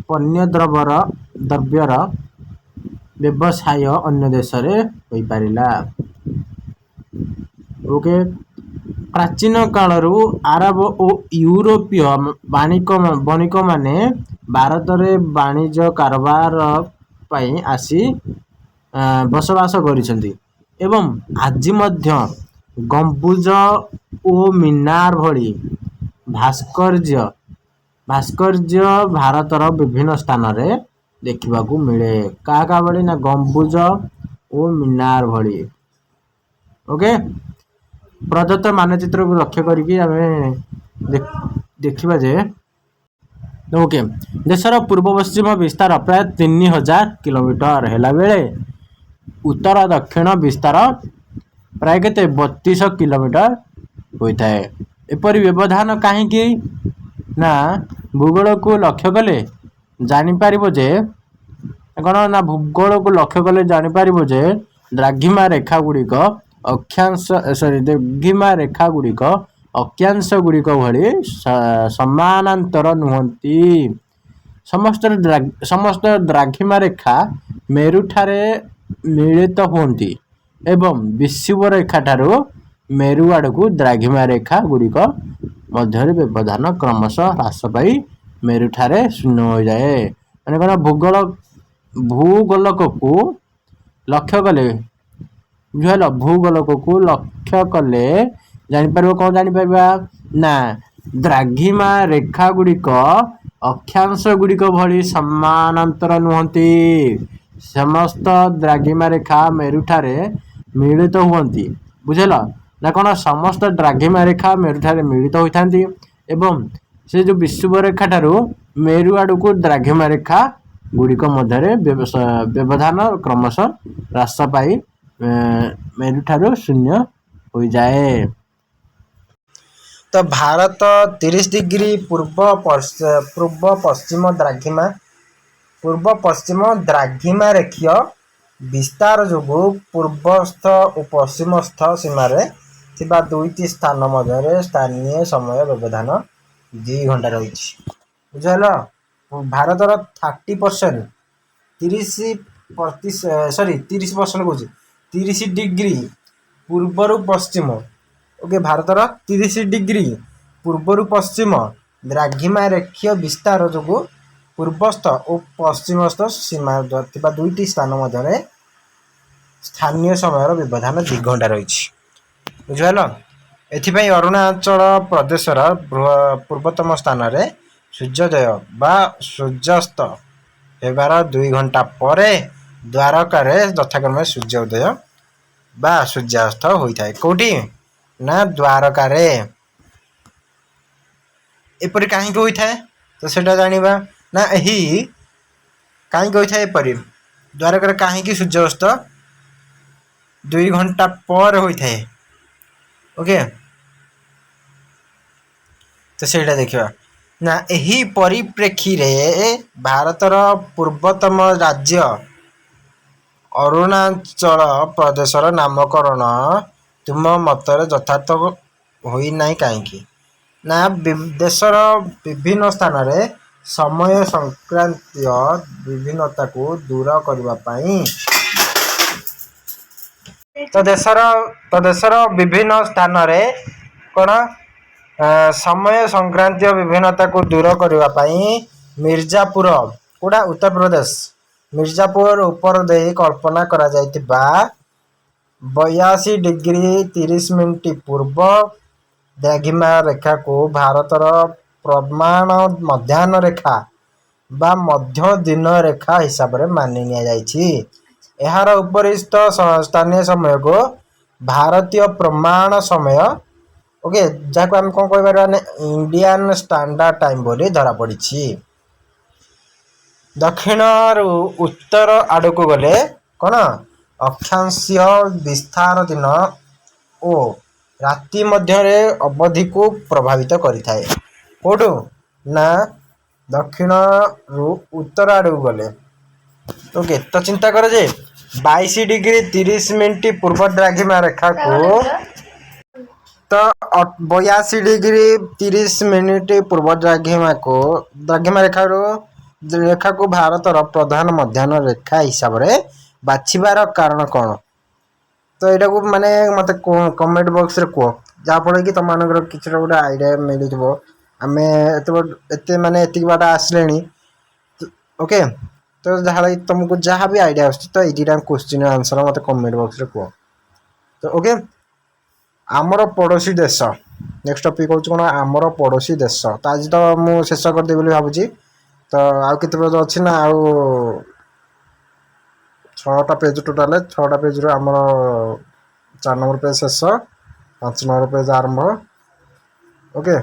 S1: ପଣ୍ୟ ଦ୍ରବ୍ୟର ବ୍ୟବସାୟ ଅନ୍ୟ ଦେଶରେ ହୋଇପାରିଲା। ଓକେ, ପ୍ରାଚୀନ କାଳରୁ ଆରବ ଓ ୟୁରୋପୀୟ ବଣିକମାନେ ଭାରତରେ ବାଣିଜ୍ୟ କାରବାର ପାଇଁ ଆସି ବସବାସ କରିଛନ୍ତି। ଏବଂ ଆଜି ମଧ୍ୟ ଗମ୍ବୁଜ ଓ ମିନାର ଭଳି ଭାସ୍କର୍ଯ୍ୟ ଭାରତର ବିଭିନ୍ନ ସ୍ଥାନରେ ଦେଖିବାକୁ ମିଳେ। କାହା କାହା ଭଳି ନା ଗମ୍ବୁଜ ଓ ମିନାର ଭଳି। ଓକେ, ପ୍ରଦତ୍ତ ମାନଚିତ୍ରକୁ ଲକ୍ଷ୍ୟ କରିକି ଆମେ ଦେଖିବା ଯେ, ଓକେ, ଦେଶର ପୂର୍ବ ପଶ୍ଚିମ ବିସ୍ତାର ପ୍ରାୟ 3000 କିଲୋମିଟର ହେଲାବେଳେ ଉତ୍ତର ଦକ୍ଷିଣ ବିସ୍ତାର ପ୍ରାୟ କେତେ? 32 କିଲୋମିଟର ହୋଇଥାଏ। ଏପରି ବ୍ୟବଧାନ କାହିଁକି ନା ଭୂଗୋଳକୁ ଲକ୍ଷ୍ୟ କଲେ ଜାଣିପାରିବ ଯେ କ'ଣ ନା ଭୂଗୋଳକୁ ଲକ୍ଷ୍ୟ କଲେ ଜାଣିପାରିବ ଯେ ଦ୍ରାଘିମା ରେଖା ଗୁଡ଼ିକ ଅକ୍ଷାଂଶ, ସରି, ଦ୍ରାଘିମା ରେଖା ଗୁଡ଼ିକ ଅକ୍ଷାଂଶ ଗୁଡ଼ିକ ଭଳି ସମାନାନ୍ତର ନୁହନ୍ତି। ସମସ୍ତ ଦ୍ରାଘିମା ରେଖା ମେରୁଠାରେ ମିଳିତ ହୁଅନ୍ତି ଏବଂ ବିଷୁବ ରେଖାଠାରୁ ମେରୁ ଆଡ଼କୁ ଦ୍ରାଘିମା ରେଖା ଗୁଡ଼ିକ ମଧ୍ୟରେ ବ୍ୟବଧାନ କ୍ରମଶଃ ହ୍ରାସ ପାଇ ମେରୁଠାରେ ଶୂନ୍ୟ ହୋଇଯାଏ। ମାନେ କ'ଣ? ଭୂଗୋଲକକୁ ଲକ୍ଷ୍ୟ କଲେ, ବୁଝିପାରିଲ, ଭୂଗୋଲକକୁ ଲକ୍ଷ୍ୟ କଲେ ଜାଣିପାରିବ। କ'ଣ ଜାଣିପାରିବା ନା ଦ୍ରାଘିମା ରେଖା ଗୁଡ଼ିକ ଅକ୍ଷାଂଶ ଗୁଡ଼ିକ ଭଳି ସମାନାନ୍ତର ନୁହନ୍ତି। ସମସ୍ତ ଦ୍ରାଘିମା ରେଖା ମେରୁଠାରେ ମିଳିତ ହୁଅନ୍ତି। ବୁଝିଲ ନା କ'ଣ? ସମସ୍ତ ଦ୍ରାଘିମା ରେଖା ମେରୁଠାରେ ମିଳିତ ହୋଇଥାନ୍ତି ଏବଂ ସେ ଯେଉଁ ବିଷୁବ ରେଖା ଠାରୁ ମେରୁ ଆଡ଼କୁ ଦ୍ରାଘିମା ରେଖା ଗୁଡ଼ିକ ମଧ୍ୟରେ ବ୍ୟବଧାନ କ୍ରମଶଃ ହ୍ରାସ ପାଇ ମେରୁଠାରୁ ଶୂନ୍ୟ ହୋଇଯାଏ। ତ ଭାରତ 30 ଡିଗ୍ରୀ ପୂର୍ବ ପଶ୍ଚିମ ଦ୍ରାଘିମା ରେଖୀୟ ବିସ୍ତାର ଯୋଗୁଁ ପୂର୍ବସ୍ଥ ଓ ପଶ୍ଚିମସ୍ଥ ସୀମାରେ ଥିବା ଦୁଇଟି ସ୍ଥାନ ମଧ୍ୟରେ ସ୍ଥାନୀୟ ସମୟ ବ୍ୟବଧାନ 2 ଘଣ୍ଟା ରହିଛି। ବୁଝିପାରିଲ? ଭାରତର 30%, 30, ସରି, 30% କହୁଛି, 30 ଡିଗ୍ରୀ ପୂର୍ବରୁ ପଶ୍ଚିମ, ଓକେ, ଭାରତର 30 ଡିଗ୍ରୀ ପୂର୍ବରୁ ପଶ୍ଚିମ ଦ୍ରାଘିମା ରେଖୀୟ ବିସ୍ତାର ଯୋଗୁଁ ପୂର୍ବସ୍ଥ ଓ ପଶ୍ଚିମସ୍ଥ ସୀମା ଥିବା ଦୁଇଟି ସ୍ଥାନ ମଧ୍ୟରେ ସ୍ଥାନୀୟ ସମୟର ବ୍ୟବଧାନ 2 ଘଣ୍ଟା ରହିଛି। ବୁଝିପାରିଲ? ଏଥିପାଇଁ ଅରୁଣାଚଳ ପ୍ରଦେଶର ପୂର୍ବତମ ସ୍ଥାନରେ ସୂର୍ଯ୍ୟୋଦୟ ବା ସୂର୍ଯ୍ୟାସ୍ତ ହେବାର 2 ଘଣ୍ଟା ପରେ ଦ୍ୱାରକାରେ ଯଥାକ୍ରମେ ସୂର୍ଯ୍ୟୋଦୟ ବା ସୂର୍ଯ୍ୟାସ୍ତ ହୋଇଥାଏ। କୋଉଠି ନା ଦ୍ୱାରକାରେ। ଏପରି କାହିଁକି ହୋଇଥାଏ, ତ ସେଇଟା ଜାଣିବା ନା ଏହି କାହିଁକି ହୋଇଥାଏ ଏପରି, ଦ୍ୱାରକାରେ କାହିଁକି ସୂର୍ଯ୍ୟାସ୍ତ 2 ଘଣ୍ଟା ପରେ ହୋଇଥାଏ? ଓକେ, ତ ସେଇଟା ଦେଖିବା ନା ଏହି ପରିପ୍ରେକ୍ଷୀରେ ଭାରତର ପୂର୍ବତମ ରାଜ୍ୟ ଅରୁଣାଚଳ ପ୍ରଦେଶର ନାମକରଣ ତୁମ ମତରେ ଯଥାର୍ଥ ହୋଇନାହିଁ କାହିଁକି? ନା ଦେଶର ବିଭିନ୍ନ ସ୍ଥାନରେ ସମୟ ସଂକ୍ରାନ୍ତୀୟ ବିଭିନ୍ନତାକୁ ଦୂର କରିବା ପାଇଁ, ତ ଦେଶର ବିଭିନ୍ନ ସ୍ଥାନରେ କ'ଣ ସମୟ ସଂକ୍ରାନ୍ତୀୟ ବିଭିନ୍ନତାକୁ ଦୂର କରିବା ପାଇଁ ମିର୍ଜାପୁର, କୋଉଟା? ଉତ୍ତରପ୍ରଦେଶ, ମିର୍ଜାପୁର ଉପର ଦେଇ କଳ୍ପନା କରାଯାଇଥିବା 82 ଡିଗ୍ରୀ 30 ମିନିଟ ପୂର୍ବ ଦ୍ରାଘିମା ରେଖାକୁ ଭାରତର ପ୍ରମାଣ ମଧ୍ୟାହ୍ନ ରେଖା ବା ମଧ୍ୟ ଦିନ ରେଖା ହିସାବରେ ମାନି ନିଆଯାଇଛି। ଏହାର ଉପରିସ୍ଥ ସ୍ଥାନୀୟ ସମୟକୁ ଭାରତୀୟ ପ୍ରମାଣ ସମୟ, ଓକେ, ଯାହାକୁ ଆମେ କ'ଣ କହିପାରିବା ନା ଇଣ୍ଡିଆନ୍ ଷ୍ଟାଣ୍ଡାର୍ଡ ଟାଇମ୍ ବୋଲି ଧରାପଡ଼ିଛି। ଦକ୍ଷିଣରୁ ଉତ୍ତର ଆଡ଼କୁ ଗଲେ କ'ଣ ଅକ୍ଷାଂଶୀୟ ବିସ୍ତାର ଦିନ ଓ ରାତି ମଧ୍ୟରେ ଅବଧିକୁ ପ୍ରଭାବିତ କରିଥାଏ। କୋଉଠୁ ନା ଦକ୍ଷିଣରୁ ଉତ୍ତର ଆଡ଼କୁ ଗଲେ। ଓକେ, ତ ଚିନ୍ତା କର ଯେ 22 ଡିଗ୍ରୀ 30 ମିନିଟ ପୂର୍ବ ଦ୍ରାଘିମା ରେଖାକୁ, ତ 82 ଡିଗ୍ରୀ 30 ମିନିଟ ପୂର୍ବ ଦ୍ରାଘିମା ରେଖାକୁ ଭାରତର ପ୍ରଧାନ ମଧ୍ୟାହ୍ନ ରେଖା ହିସାବରେ ବାଛିବାର କାରଣ କ'ଣ? ତ ଏଇଟାକୁ ମାନେ ମୋତେ କମେଣ୍ଟ ବକ୍ସରେ କୁହ, ଯାହାଫଳରେ କି ତମମାନଙ୍କର କିଛିଟା ଗୋଟେ ଆଇଡ଼ିଆ ମିଳିଯିବ। ଆମେ ଏତେ ଏତେ ମାନେ ଏତିକି ବାଟ ଆସିଲେଣି, ଓକେ, ତ ଯାହା ତମକୁ ଯାହା ବି ଆଇଡ଼ିଆ ଆସୁଛି, ତ ଏଇ ଦୁଇଟା କୋଶ୍ଚିନ୍ର ଆନ୍ସର୍ ମୋତେ କମେଣ୍ଟ ବକ୍ସରେ କୁହ। ତ ଓକେ, ଆମର ପଡ଼ୋଶୀ ଦେଶ। ନେକ୍ସଟ ଟପିକ୍ ହେଉଛି କ'ଣ? ଆମର ପଡ଼ୋଶୀ ଦେଶ। ତ ଆଜି ତ ମୁଁ ଶେଷ କରିଦେବି ବୋଲି ଭାବୁଛି। ତ ଆଉ କେତେ ପେଜ୍ ଅଛି ନା, ଆଉ 6ଟା ପେଜ୍। ଟୋଟାଲ 6ଟା ପେଜ୍ରୁ ଆମର 4 ନମ୍ବର ପେଜ୍ ଶେଷ, 5 ନମ୍ବର ପେଜ୍ ଆରମ୍ଭ। ଓକେ,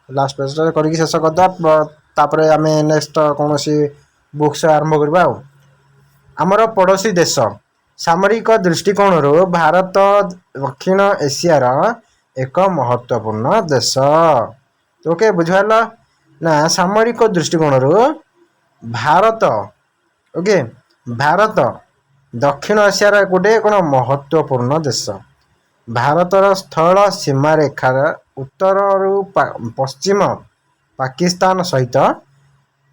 S1: ଲାଷ୍ଟ ପେଜ୍ଟା କରିକି ଶେଷ କରିଦେବା, ତାପରେ ଆମେ ନେକ୍ସଟ କୌଣସି ବୁକ୍ସ ଆରମ୍ଭ କରିବା। ଆଉ ଆମର ପଡ଼ୋଶୀ ଦେଶ। ସାମରିକ ଦୃଷ୍ଟିକୋଣରୁ ଭାରତ ଦକ୍ଷିଣ ଏସିଆର ଏକ ମହତ୍ତ୍ୱପୂର୍ଣ୍ଣ ଦେଶ। ଓକେ, ବୁଝିପାରିଲ ନା? ସାମରିକ ଦୃଷ୍ଟିକୋଣରୁ ଭାରତ, ଓକେ, ଭାରତ ଦକ୍ଷିଣ ଏସିଆର ଗୋଟେ କ'ଣ ମହତ୍ତ୍ୱପୂର୍ଣ୍ଣ ଦେଶ। ଭାରତର ସ୍ଥଳ ସୀମାରେଖାର ଉତ୍ତରରୁ ପଶ୍ଚିମ ପାକିସ୍ତାନ ସହିତ,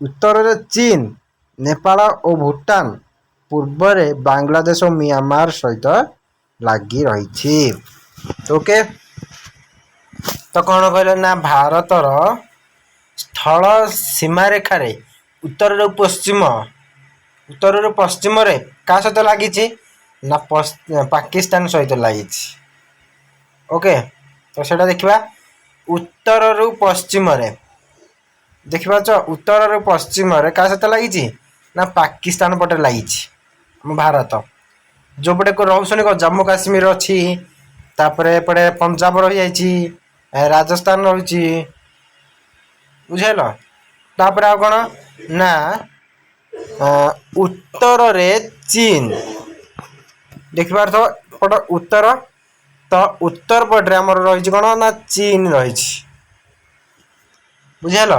S1: ଉତ୍ତରରେ ଚୀନ, ନେପାଳ ଓ ଭୁଟାନ, ପୂର୍ବରେ ବାଂଲାଦେଶ ଓ ମିଆଁମାର ସହିତ ଲାଗି ରହିଛି। ଓକେ, ତ କ'ଣ କହିଲେ ନା, ଭାରତର ସ୍ଥଳ ସୀମାରେଖାରେ ଉତ୍ତରରୁ ପଶ୍ଚିମ, ଉତ୍ତରରୁ ପଶ୍ଚିମରେ କାହା ସହିତ ଲାଗିଛି ନା, ପାକିସ୍ତାନ ସହିତ ଲାଗିଛି। ଓକେ, ତ ସେଇଟା ଦେଖିବା। ଉତ୍ତରରୁ ପଶ୍ଚିମରେ ଦେଖିପାରୁଛ, ଉତ୍ତରରୁ ପଶ୍ଚିମରେ କାହା ସହିତ ଲାଗିଛି ନା, ପାକିସ୍ତାନ ପଟେ ଲାଗିଛି। ଆମ ଭାରତ ଯେଉଁପଟେ ରହୁଛନ୍ତି କ'ଣ, ଜାମ୍ମୁ କାଶ୍ମୀର ଅଛି, ତାପରେ ଏପଟେ ପଞ୍ଜାବ ରହିଯାଇଛି, ରାଜସ୍ଥାନ ରହିଛି, ବୁଝିହେଲ? ତାପରେ ଆଉ କ'ଣ ନା, ଉତ୍ତରରେ ଚୀନ ଦେଖିପାରୁଥିବ ପଟ ଉତ୍ତର। ତ ଉତ୍ତର ପଟରେ ଆମର ରହିଛି କ'ଣ ନା, ଚୀନ ରହିଛି, ବୁଝିହେଲ?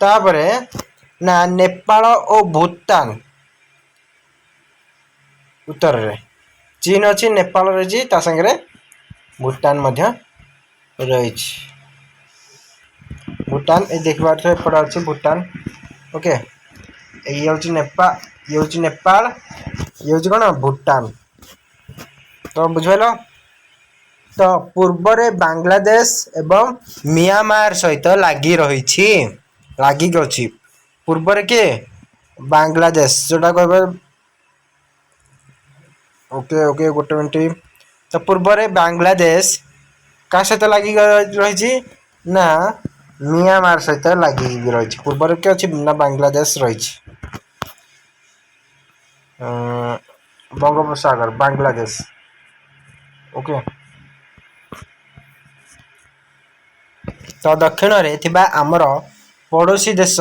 S1: ତାପରେ ନା ନେପାଳ ଓ ଭୁଟାନ। ଉତ୍ତରରେ ଚୀନ ଅଛି, ନେପାଳ ରହିଛି, ତା ସାଙ୍ଗରେ ଭୁଟାନ ମଧ୍ୟ ରହିଛି। ଭୁଟାନ ଏଇ ଦେଖିପାରୁଥିବେ, ଏପଟେ ଅଛି ଭୁଟାନ। ଓକେ, ଇଏ ହେଉଛି ନେପାଳ, ଇଏ ହେଉଛି ନେପାଳ, ଇଏ ହେଉଛି କ'ଣ ଭୁଟାନ। ତ ବୁଝିପାରିଲ? ତ ପୂର୍ବରେ ବାଂଲାଦେଶ ଏବଂ ମିଆଁମାର ସହିତ ଲାଗି ରହିଛି, ଲାଗିକି ଅଛି। ପୂର୍ବରେ କିଏ? ବାଂଲାଦେଶ ଯୋଉଟା କହିବେ। ଓକେ ଓକେ, ଗୋଟେ ମିନିଟ୍। ତ ପୂର୍ବରେ ବାଂଲାଦେଶ କାହା ସହିତ ଲାଗିକି ରହିଛି ନା, ମିଆଁମାର ସହିତ ଲାଗିକି ରହିଛି। ପୂର୍ବରେ କିଏ ଅଛି ନା, ବାଂଲାଦେଶ ରହିଛି। ବଙ୍ଗୋପସାଗର, ବାଂଲାଦେଶ। ଓକେ, ତ ଦକ୍ଷିଣରେ ଥିବା ଆମର ପଡ଼ୋଶୀ ଦେଶ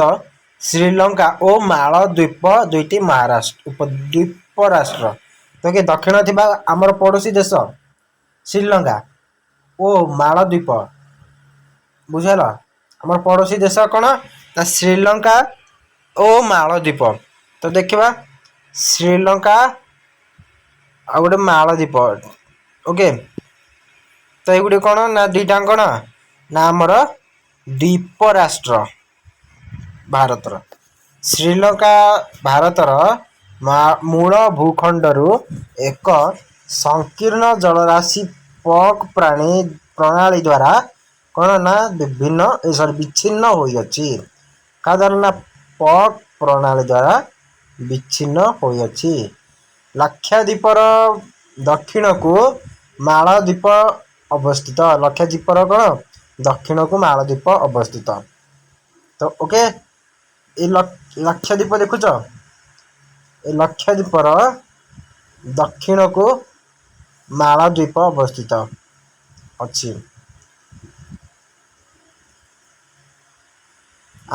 S1: ଶ୍ରୀଲଙ୍କା ଓ ମାଳଦ୍ୱୀପ ଦୁଇଟି ମହାରାଷ୍ଟ୍ର ଉପଦ୍ୱୀପ ରାଷ୍ଟ୍ର। ତ କି ଦକ୍ଷିଣ ଥିବା ଆମର ପଡ଼ୋଶୀ ଦେଶ ଶ୍ରୀଲଙ୍କା ଓ ମାଳଦ୍ୱୀପ, ବୁଝିହେଲା? ଆମର ପଡ଼ୋଶୀ ଦେଶ କ'ଣ ନା, ଶ୍ରୀଲଙ୍କା ଓ ମାଳଦ୍ୱୀପ। ତ ଦେଖିବା, ଶ୍ରୀଲଙ୍କା ଆଉ ଗୋଟେ ମାଳଦ୍ୱୀପ। ଓକେ, ତ ଏଗୁଡ଼ିକ କ'ଣ ନା, ଦୁଇଟା କ'ଣ ନା, ଆମର ଦ୍ୱୀପ ରାଷ୍ଟ୍ର ଭାରତର। ଶ୍ରୀଲଙ୍କା ଭାରତର ମୂଳ ଭୂଖଣ୍ଡରୁ ଏକ ସଂକୀର୍ଣ୍ଣ ଜଳରାଶି ପକ୍ ପ୍ରାଣୀ ପ୍ରଣାଳୀ ଦ୍ୱାରା କ'ଣ ନା ବିଭିନ୍ନ ସରି ବିଚ୍ଛିନ୍ନ ହୋଇଅଛି। କାହା ଦ୍ୱାରା ନା, ପକ୍ ପ୍ରଣାଳୀ ଦ୍ୱାରା ବିଚ୍ଛିନ୍ନ ହୋଇଅଛି। ଲାକ୍ଷାଦ୍ୱୀପର ଦକ୍ଷିଣକୁ ମାଳଦ୍ୱୀପ ଅବସ୍ଥିତ। ଲକ୍ଷାଦ୍ୱୀପର କ'ଣ ଦକ୍ଷିଣକୁ ମାଳଦ୍ୱୀପ ଅବସ୍ଥିତ। ତ ଓକେ, ଏ ଲକ୍ଷାଦ୍ୱୀପ ଦେଖୁଛ, ଏ ଲକ୍ଷାଦ୍ୱୀପର ଦକ୍ଷିଣକୁ ମାଳଦ୍ୱୀପ ଅବସ୍ଥିତ ଅଛି।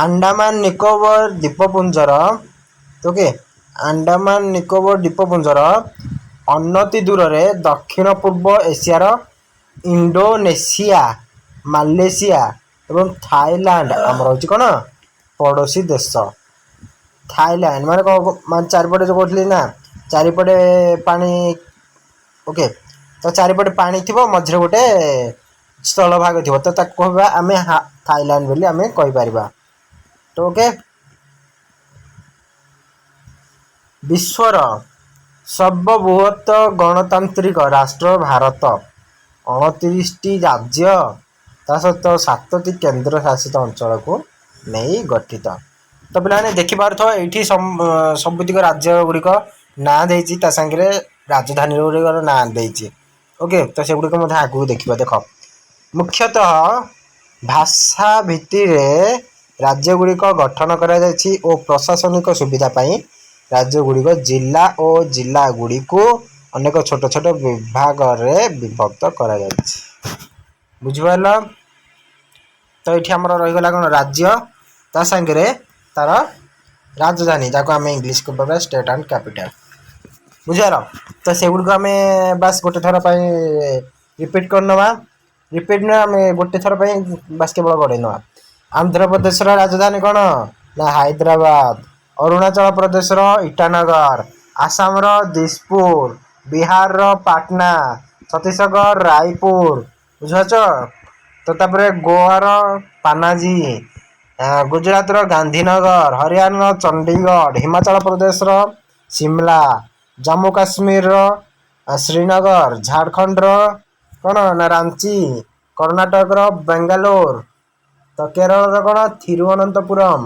S1: ଆଣ୍ଡାମାନ ନିକୋବର ଦ୍ୱୀପପୁଞ୍ଜର, ଓକେ, ଆଣ୍ଡାମାନ ନିକୋବର ଦ୍ୱୀପପୁଞ୍ଜର ଅନତି ଦୂରରେ ଦକ୍ଷିଣ ପୂର୍ବ ଏସିଆର ଇଣ୍ଡୋନେସିଆ, ମାଲେସିଆ ଏବଂ ଥାଇଲାଣ୍ଡ ଆମର ହେଉଛି କ'ଣ ପଡ଼ୋଶୀ ଦେଶ। ଥାଇଲାଣ୍ଡ ମାନେ କ'ଣ? ମାନେ ଚାରିପଟେ ଯେଉଁ କହୁଥିଲି ନା, ଚାରିପଟେ ପାଣି। ଓକେ, ତ ଚାରିପଟେ ପାଣି ଥିବ, ମଝିରେ ଗୋଟେ ସ୍ଥଳଭାଗ ଥିବ, ତ ତାକୁ କହିବା ଆମେ ଥାଇଲାଣ୍ଡ ବୋଲି ଆମେ କହିପାରିବା। ତ ଓକେ, ବିଶ୍ୱର ସର୍ବବୃହତ ଗଣତାନ୍ତ୍ରିକ ରାଷ୍ଟ୍ର ଭାରତ 29ଟି ରାଜ୍ୟ ତା ସହିତ 7ଟି କେନ୍ଦ୍ର ଶାସିତ ଅଞ୍ଚଳକୁ ନେଇ ଗଠିତ। ତ ପିଲାମାନେ ଦେଖିପାରୁଥିବ, ଏଇଠି ସବୁତିକ ରାଜ୍ୟ ଗୁଡ଼ିକ ନାଁ ଦେଇଛି, ତା ସାଙ୍ଗରେ ରାଜଧାନୀ ଗୁଡ଼ିକର ନାଁ ଦେଇଛି। ଓକେ, ତ ସେଗୁଡ଼ିକ ମଧ୍ୟ ଆଗକୁ ଦେଖିବା। ଦେଖ, ମୁଖ୍ୟତଃ ଭାଷା ଭିତ୍ତିରେ ରାଜ୍ୟଗୁଡ଼ିକ ଗଠନ କରାଯାଇଛି ଓ ପ୍ରଶାସନିକ ସୁବିଧା ପାଇଁ ରାଜ୍ୟଗୁଡ଼ିକ ଜିଲ୍ଲା ଓ ଜିଲ୍ଲାଗୁଡ଼ିକୁ ଅନେକ ଛୋଟ ଛୋଟ ବିଭାଗରେ ବିଭକ୍ତ କରାଯାଇଛି। ବୁଝିପାରିଲ? ତ ଏଇଠି ଆମର ରହିଗଲା କ'ଣ? ରାଜ୍ୟ, ତା ସାଙ୍ଗରେ ତାର ରାଜଧାନୀ, ଯାହାକୁ ଆମେ ଇଂଲିଶ କହିବା ଷ୍ଟେଟ୍ ଆଣ୍ଡ କ୍ୟାପିଟାଲ। ବୁଝିପାରିଲ? ତ ସେଗୁଡ଼ିକ ଆମେ ବାସ୍ ଗୋଟେ ଥର ପାଇଁ ରିପିଟ୍ କରିନେବା। ରିପିଟ୍ ନୁହେଁ, ଆମେ ଗୋଟେ ଥର ପାଇଁ ବାସ୍ କେବଳ ଗଡ଼େଇ ନେବା। ଆନ୍ଧ୍ରପ୍ରଦେଶର ରାଜଧାନୀ କ'ଣ ନା ହାଇଦ୍ରାବାଦ। ଅରୁଣାଚଳ ପ୍ରଦେଶର ଇଟାନଗର, ଆସାମର ଦିସପୁର, ବିହାରର ପାଟନା, ଛତିଶଗଡ଼ ରାୟପୁର। ବୁଝିପାରୁଛ ତ? ତାପରେ ଗୋଆର ପାନାଜୀ, ଗୁଜୁରାଟର ଗାନ୍ଧୀନଗର, ହରିୟାଣାର ଚଣ୍ଡିଗଡ଼, ହିମାଚଳ ପ୍ରଦେଶର ସିମଲା, ଜାମ୍ମୁ କାଶ୍ମୀରର ଶ୍ରୀନଗର, ଝାଡ଼ଖଣ୍ଡର କ'ଣ ନା ରାଞ୍ଚି, କର୍ଣ୍ଣାଟକର ବାଙ୍ଗାଲୋର, ତ କେରଳର କ'ଣ ଥିରୁଅନନ୍ତପୁରମ୍,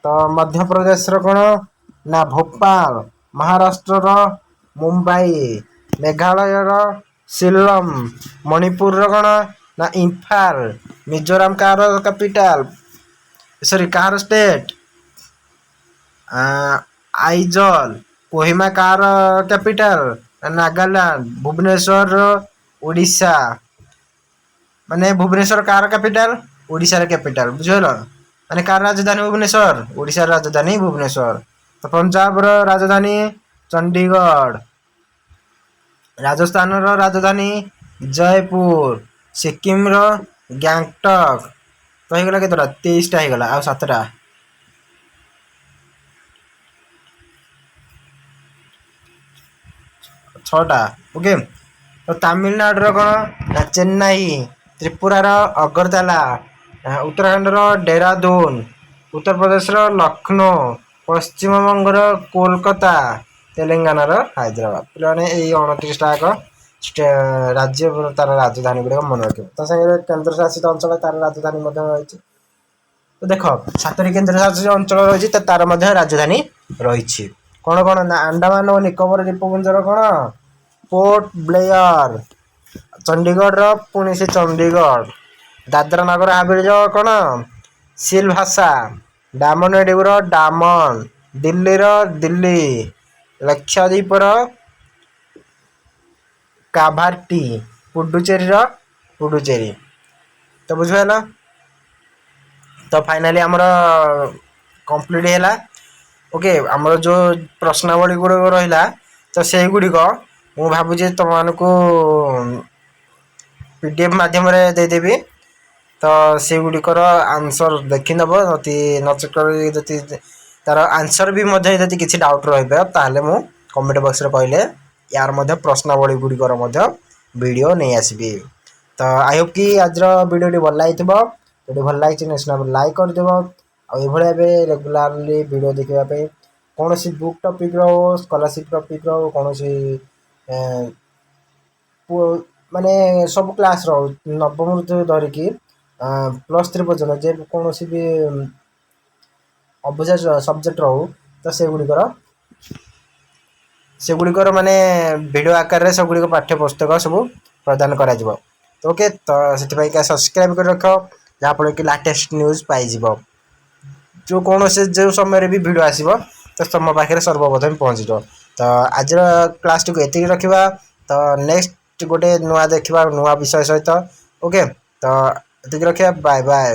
S1: ତ ମଧ୍ୟପ୍ରଦେଶର କ'ଣ ନା ଭୋପାଳ, ମହାରାଷ୍ଟ୍ରର ମୁମ୍ବାଇ, ମେଘାଳୟର ଶିଲଂ, ମଣିପୁରର କ'ଣ ନା ଇମ୍ଫାଲ, ମିଜୋରାମ କାହାର କ୍ୟାପିଟାଲ, ସରି, କାହାର ଷ୍ଟେଟ୍? ଆଇଜଲ। କୋହିମା କାହାର କ୍ୟାପିଟାଲ? ନାଗାଲାଣ୍ଡ। ଭୁବନେଶ୍ୱର ଓଡ଼ିଶା, ମାନେ ଭୁବନେଶ୍ୱର କାହାର କ୍ୟାପିଟାଲ? ଓଡ଼ିଶାର କ୍ୟାପିଟାଲ। ବୁଝିପାରିଲ? ମାନେ କାହାର ରାଜଧାନୀ ଭୁବନେଶ୍ୱର? ଓଡ଼ିଶାର ରାଜଧାନୀ ଭୁବନେଶ୍ୱର। ତ ପଞ୍ଜାବର ରାଜଧାନୀ ଚଣ୍ଡିଗଡ଼, ରାଜସ୍ଥାନର ରାଜଧାନୀ ଜୟପୁର, ସିକିମର ଗ୍ୟାଙ୍ଗଟକ୍। ତ ହେଇଗଲା କେତେଟା? 23ଟା ହେଇଗଲା, ଆଉ 7ଟା, 6ଟା। ଓକେ, ତ ତାମିଲନାଡୁର କ'ଣ ନା ଚେନ୍ନାଇ, ତ୍ରିପୁରାର ଅଗରତାଲା, ଉତ୍ତରାଖଣ୍ଡର ଡେରାଡୁନ, ଉତ୍ତରପ୍ରଦେଶର ଲକ୍ଷ୍ନୌ, ପଶ୍ଚିମବଙ୍ଗର କୋଲକାତା, ତେଲେଙ୍ଗାନାର ହାଇଦ୍ରାବାଦ। ପିଲାମାନେ, ଏଇ 29ଟା ଯାକ ରାଜ୍ୟ ତାର ରାଜଧାନୀ ଗୁଡ଼ିକ ମନେ ରଖିବ। ତା ସାଙ୍ଗରେ କେନ୍ଦ୍ରଶାସିତ ଅଞ୍ଚଳ ତାର ରାଜଧାନୀ ମଧ୍ୟ ରହିଛି। ତ ଦେଖ, 7ଟି କେନ୍ଦ୍ରଶାସିତ ଅଞ୍ଚଳ ରହିଛି, ତ ତାର ମଧ୍ୟ ରାଜଧାନୀ ରହିଛି। କ'ଣ କ'ଣ ନା ଆଣ୍ଡାମାନ ଓ ନିକୋବର ଦ୍ୱୀପପୁଞ୍ଜର କ'ଣ? Port Blair. ଚଣ୍ଡିଗଡ଼ର ପୁଣି ସେ ଚଣ୍ଡିଗଡ଼। ଦାଦ୍ରା ନଗର ହାବେଳିର କ'ଣ? ସିଲଭାସା। ଡାମନ ଡିଉର ଡାମନ, ଦିଲ୍ଲୀର ଦିଲ୍ଲୀ, ଲକ୍ଷାଦ୍ୱୀପର କାଭାର୍ଟି, ପୁଡୁଚେରୀର ପୁଡୁଚେରୀ। ତ ବୁଝିପାରିଲ? ତ ଫାଇନାଲି ଆମର କମ୍ପ୍ଲିଟ୍ ହେଲା। ଓକେ, ଆମର ଯେଉଁ ପ୍ରଶ୍ନାବଳୀ ଗୁଡ଼ିକ ରହିଲା, ତ ସେଇଗୁଡ଼ିକ ମୁଁ ଭାବୁଛି ତୁମମାନଙ୍କୁ PDF ମାଧ୍ୟମରେ ଦେଇଦେବି। ତ ସେଗୁଡ଼ିକର ଆନ୍ସର୍ ଦେଖିନେବ। ଯଦି ନଚେତ୍ ଯଦି ତାର ଆନ୍ସର୍ ବି ମଧ୍ୟ ଯଦି କିଛି ଡାଉଟ୍ ରହିବ, ତାହେଲେ ମୁଁ କମେଣ୍ଟ ବକ୍ସରେ କହିଲେ ୟାର ମଧ୍ୟ ପ୍ରଶ୍ନାବଳୀ ଗୁଡ଼ିକର ମଧ୍ୟ ଭିଡ଼ିଓ ନେଇ ଆସିବି। ତ I Hope କି ଆଜିର ଭିଡ଼ିଓଟି ଭଲ ଲାଗିଥିବ। ଯଦି ଭଲ ଲାଗିଛି, ନିଶ୍ଚୟ ଭାବରେ ଲାଇକ୍ କରିଦେବ। ଆଉ ଏଇଭଳି ଭାବେ ରେଗୁଲାରଲି ଭିଡ଼ିଓ ଦେଖିବା ପାଇଁ କୌଣସି ବୁକ୍ ଟପିକ୍ର ହଉ, ସ୍କଲାରସିପ୍ ଟପିକ୍ର ହଉ, କୌଣସି ମାନେ ସବୁ କ୍ଲାସ୍ର ହଉ, ନବମରୁ ଧରିକି +3 ପର୍ଯ୍ୟନ୍ତ ଯେ କୌଣସି ବି ଅବୁଝା ସବଜେକ୍ଟର ହଉ, ତ ସେଗୁଡ଼ିକର ମାନେ ଭିଡ଼ିଓ ଆକାରରେ ସେଗୁଡ଼ିକ ପାଠ୍ୟ ପୁସ୍ତକ ସବୁ ପ୍ରଦାନ କରାଯିବ। ତ ଓକେ, ତ ସେଥିପାଇଁକା ସବସ୍କ୍ରାଇବ୍ କରି ରଖ, ଯାହାଫଳରେ କି ଲାଟେଷ୍ଟ ନ୍ୟୁଜ୍ ପାଇଯିବ। ଯେଉଁ କୌଣସି ଯେଉଁ ସମୟରେ ବି ଭିଡ଼ିଓ ଆସିବ, ତ ତୁମ ପାଖରେ ସର୍ବପ୍ରଥମେ ପହଞ୍ଚିଯିବ। ତ ଆଜିର କ୍ଲାସ୍ଟିକୁ ଏତିକି ରଖିବା। ତ ନେକ୍ସଟ ଗୋଟେ ନୂଆ ଦେଖିବା ନୂଆ ବିଷୟ ସହିତ। ଓକେ, ତ ଏତିକି ରଖିବା। Bye bye.